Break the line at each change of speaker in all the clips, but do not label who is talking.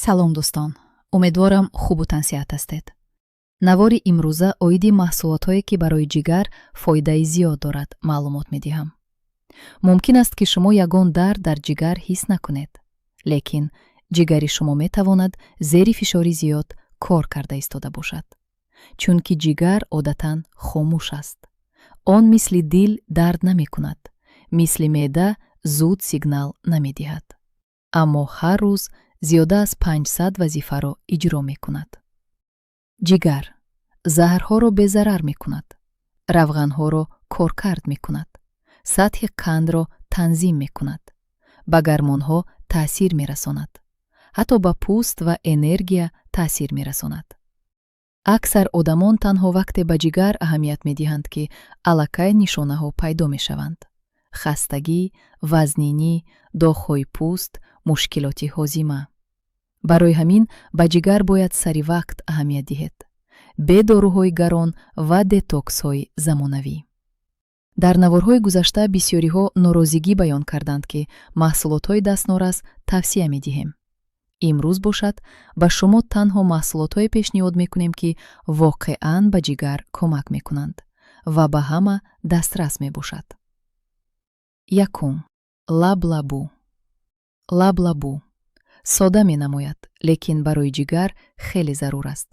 Салом, дӯстон! Умедворам, хубу тансиҳат ҳастед. Навори имрӯза оиди маҳсулотҳое, ки барои ҷигар фоидаи зиёд дорад, маълумот медиҳам. Мумкин аст, ки шумо ягон дард дар ҷигар ҳис накунед, лекин ҷигари шумо метавонад зери фишори зиёд кор карда истода бошад, чунки ҷигар одатан хомӯш аст. Он мисли дил дард намекунад, мисли меъда зуд сигнал намедиҳад, аммо ҳар рӯз зиёда аз 500 вазифаро иҷро мекунад. Ҷигар заҳрҳоро безарар мекунад, равғанҳоро коркард мекунад, сатҳи қандро танзим мекунад, ба гормонҳо таъсир мерасонад, ҳатто ба пӯст ва энергия таъсир мерасонад. Аксар одамон танҳо вақте ба ҷигар аҳамият медиҳанд, ки аллакай нишонаҳо пайдо мешаванд: хастагӣ, вазнинӣ, доғҳои пӯст, мушкилоти ҳозима. Барои ҳамин ба ҷигар бояд сари вақт аҳамият диҳед, бе доруҳои гарон ва детоксҳои замонавӣ. Дар наворҳои гузашта бисёриҳо норозигӣ баён карданд, ки маҳсулотҳои дастнорас тавсия медиҳем. Имрӯз бошад, ба шумо танҳо маҳсулотҳое пешниҳод мекунем, ки воқеан ба ҷигар кӯмак мекунанд ва ба ҳама дастрас мебошад. Якум: лаблабу. Лаблабу сода менамояд, лекин барои ҷигар хеле зарур аст.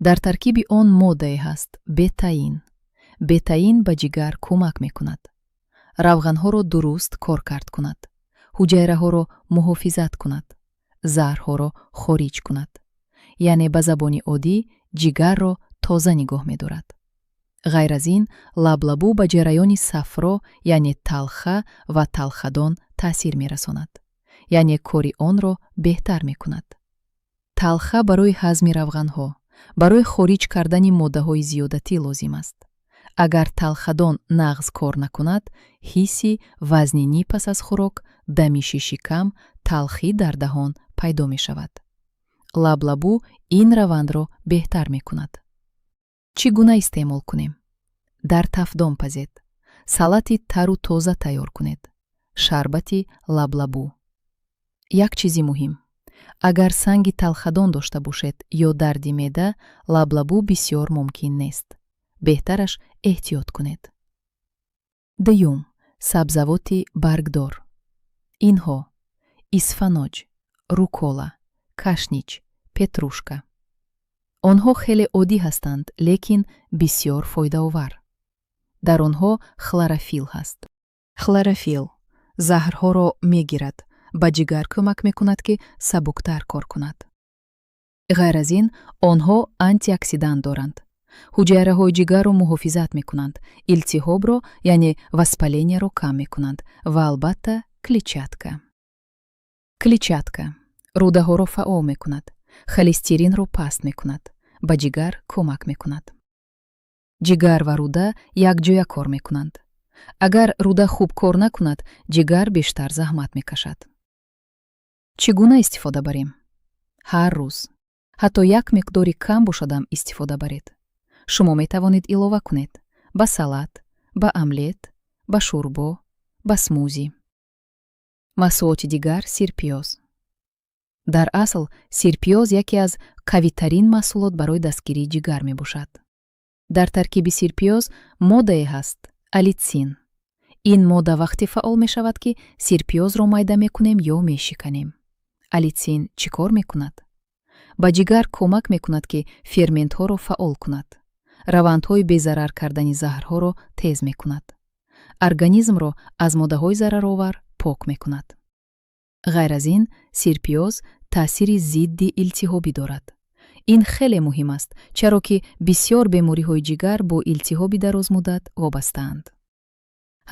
Дар таркиби он моддае ҳаст, бетаин. Бетаин ба ҷигар кӯмак мекунад равғанҳоро дуруст коркард кунад, ҳуҷайраҳоро муҳофизат кунад, заҳрҳоро хориҷ кунад, яъне ба забони оддӣ ҷигарро тоза нигоҳ медорад. Ғайр аз ин, лаблабу ба ҷараёни сафро, яъне талха ва талхадон таъсир мерасонад, яъне кори онро беҳтар мекунад. Талха барои ҳазми равғанҳо, барои хориҷ кардани моддаҳои зиёдатӣ лозим аст. Агар талхадон нағз кор накунад, ҳисси вазнинӣ пас аз хӯрок, дамиши шикам, талхӣ дар даҳон пайдо мешавад. Лаблабу ин равандро беҳтар мекунад. Чӣ гуна истеъмол кунем? Дар тафдон пазед, салати тару тоза тайёр кунед, шарбати лаблабу. Як чизи муҳим: агар санги талхадон дошта бошед ё дарди меъда, лаблабу бисёр мумкин нест, беҳтараш эҳтиёт кунед. Дуюм: сабзавоти баргдор. Инҳо исфаноҷ, рукола, кашнич, петрушка. Онҳо хеле оддӣ ҳастанд, лекин бисёр фоидаовар. Дар онҳо хлорофилл ҳаст. Хлорофилл заҳрҳоро мегирад, ба ҷигар кӯмак мекунад, ки сабуктар кор кунад. Ғайр аз ин, онҳо антиоксидант доранд, ҳуҷайраҳои ҷигарро муҳофизат мекунанд, илтиҳобро, яъне воспаление ро кам мекунанд. Ва албатта, клетчатка. Клетчатка рӯдаҳоро фаъол мекунад, холестеринро паст мекунад, ба ҷигар кӯмак мекунад. Ҷигар ва рӯда якҷоя кор мекунанд. Агар рӯда хуб кор накунад, ҷигар бештар заҳмат мекашад. Чӣ гуна истифода барем? Ҳар рӯз ҳатто як миқдори кам бошадам истифода баред. Шумо метавонед илова кунед ба салат, ба омлет, ба шӯрбо, ба смузи. Маҳсулоти дигар: сирпиёз. Дар асл, сирпиёз яке аз қавитарин маҳсулот барои дастгирии ҷигар мебошад. Дар таркиби сирпиёз моддае ҳаст, алитсин. Ин модда вақте фаъол мешавад, ки сирпиёзро майда мекунем ё мешиканем. Алитсин чӣ кор мекунад? Ба ҷигар кӯмак мекунад, ки ферментҳоро фаъол кунад, равандҳои безарар кардани заҳрҳоро тез мекунад, организмро аз моддаҳои зараровар пок мекунад. Ғайр аз ин, сирпиёз таъсири зидди илтиҳобӣ дорад. Ин хеле муҳим аст, чаро ки бисёр бемориҳои ҷигар бо илтиҳоби дарозмуддат вобастаанд.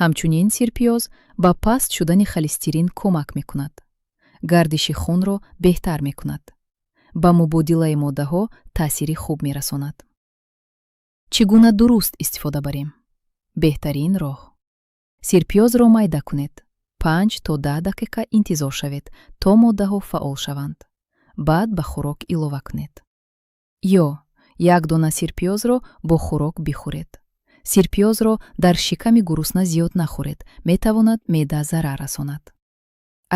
Ҳамчунин сирпиёз ба паст шудани холестерин кӯмак мекунад, гардиши хунро беҳтар мекунад, ба мубодилаи моддаҳо таъсири хуб мерасонад. Чӣ гуна дуруст истифода барем? Беҳтарин роҳ: сирпиёзро майда кунед, 5 то 10 дақиқа интизор шавед, то моддаҳо фаъол шаванд, баъд ба хӯрок илова кунед ё як дона сирпиёзро бо хӯрок бихӯред. Сирпиёзро дар шиками гурусна зиёд нахӯред, метавонад меъда зарар расонад.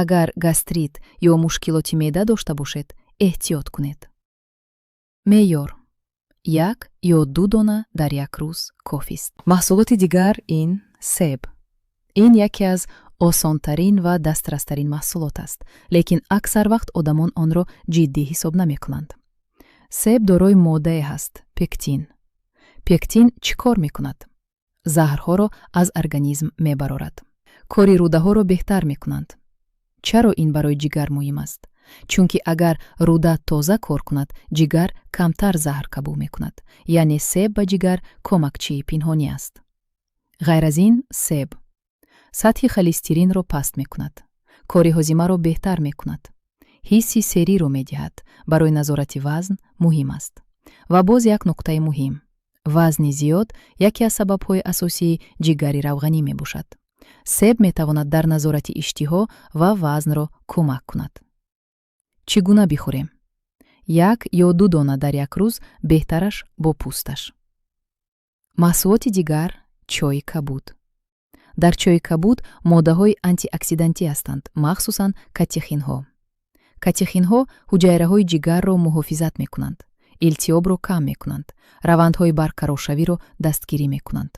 Агар гастрит ё мушкилоти меъда дошта бошед, Эҳтиёт кунед. Меъёр: як ё ду дона дар як рӯз кофист. Маҳсулоти дигар ин себ. Ин яке аз осонтарин ва дастрастарин маҳсулот аст, лекин аксар вақт одамон онро ҷиддӣ ҳисоб намекунанд. Себ дорои моддае ҳаст, пектин. Пектин чӣ кор мекунад? Заҳрҳоро аз организм мебарорад, кори рӯдаҳоро беҳтар мекунанд. Чаро ин барои ҷигар муҳим аст? Чунки агар рӯда тоза кор кунад, ҷигар камтар заҳр қабул мекунад. Яъне себ ба ҷигар кӯмакчии пинҳонӣ аст. Ғайр аз ин, себ сатҳи холестеринро паст мекунад, кори ҳозимаро беҳтар мекунад, ҳисси сериро медиҳад, барои назорати вазн муҳим аст. Ва боз як нуктаи муҳим: вазни зиёд яке аз сабабҳои асосии ҷигари равғанӣ мебошад. Себ метавонад дар назорати иштиҳо ва вазнро кӯмак кунад. Чӣ гуна бихӯрем? Як ё ду дона дар як рӯз, беҳтараш бо пӯсташ. Маҳсулоти дигар: чойи кабуд. Дар чойи кабуд моддаҳои антиоксидантӣ ҳастанд, махсусан катехинҳо. Катехинҳо ҳуҷайраҳои ҷигарро муҳофизат мекунанд, илтиҳобро кам мекунанд, равандҳои барқароршавиро дастгирӣ мекунанд.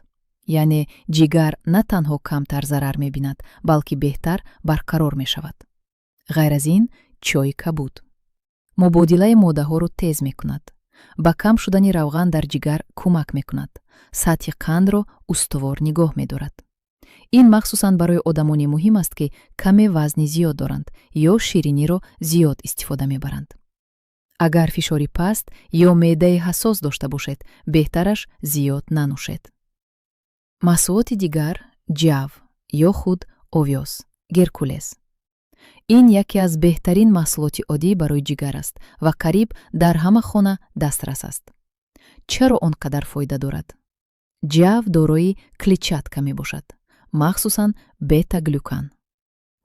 Яъне ҷигар на танҳо камтар зарар мебинад, балки беҳтар барқарор мешавад. Ғайр аз ин, чойи кабуд мубодилаи моддаҳоро тез мекунад, ба кам шудани равған дар ҷигар кӯмак мекунад, сатҳи қандро устувор нигоҳ медорад. Ин махсусан барои одамоне муҳим аст, ки каме вазни зиёд доранд ё шириниро зиёд истифода мебаранд. Агар фишори паст ё меъдаи ҳассос дошта бошед, беҳтараш зиёд нанӯшед. Маҳсулоти дигар: ҷав ё худ овёс, геркулес. Ин яке аз беҳтарин маҳсулоти оддӣ барои ҷигар аст ва қариб дар ҳама хона дастрас аст. Чаро он қадар фоида дорад? Ҷав дорои клетчатка мебошад, махсусан бета-глюкан.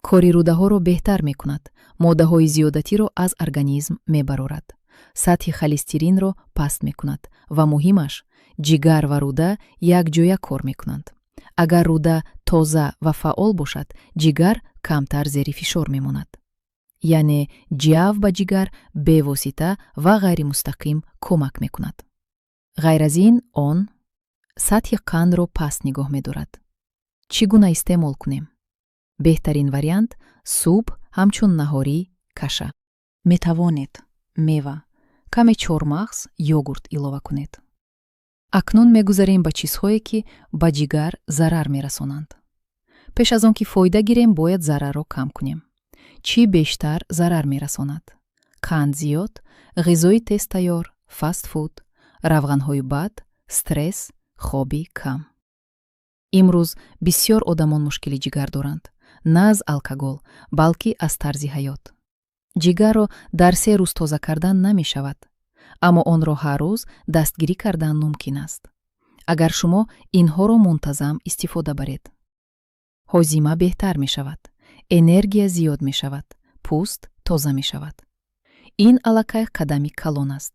Кори рӯдаҳоро беҳтар мекунад, моддаҳои зиёдатиро аз организм мебарорад, сатҳи холестеринро паст мекунад ва муҳимаш, ҷигар ва рӯда якҷоя кор мекунанд. Агар рӯда тоза ва фаъол бошад, ҷигар камтар зери фишор мемонад. Яъне ҷав ба ҷигар бевосита ва ғайримустақим кӯмак мекунад. Ғайр аз ин, он сатҳи қандро паст нигоҳ медорад. Чӣ гуна истеъмол кунем? Беҳтарин вариант: субҳ ҳамчун наҳорӣ, каша. Метавонед мева, каме чормағз, йогурт илова кунед. Акнун мегузарем ба чизҳое, ки ба ҷигар зарар мерасонанд. Пеш аз он ки фоида гирем, бояд зарарро кам кунем. Чӣ бештар зарар мерасонад? Қанд зиёд, ғизои тезтайёр, фастфуд, равғанҳои бад, стресс, хоби кам. Имрӯз бисёр одамон мушкили ҷигар доранд, на аз алкогол, балки аз тарзи ҳаёт. Ҷигарро дар 3 рӯз тоза кардан намешавад, аммо онро ҳар рӯз дастгирӣ кардан мумкин аст, агар шумо инҳоро мунтазам истифода баред. Ҳозима беҳтар мешавад, энергия зиёд мешавад, пӯст тоза мешавад. Ин аллакай қадами калон аст.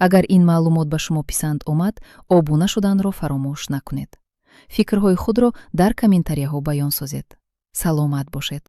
Агар ин маълумот ба шумо писанд омад, обуна шуданро фаромӯш накунед. Фикрҳои худро дар комментарияҳо баён созед. Саломат бошед.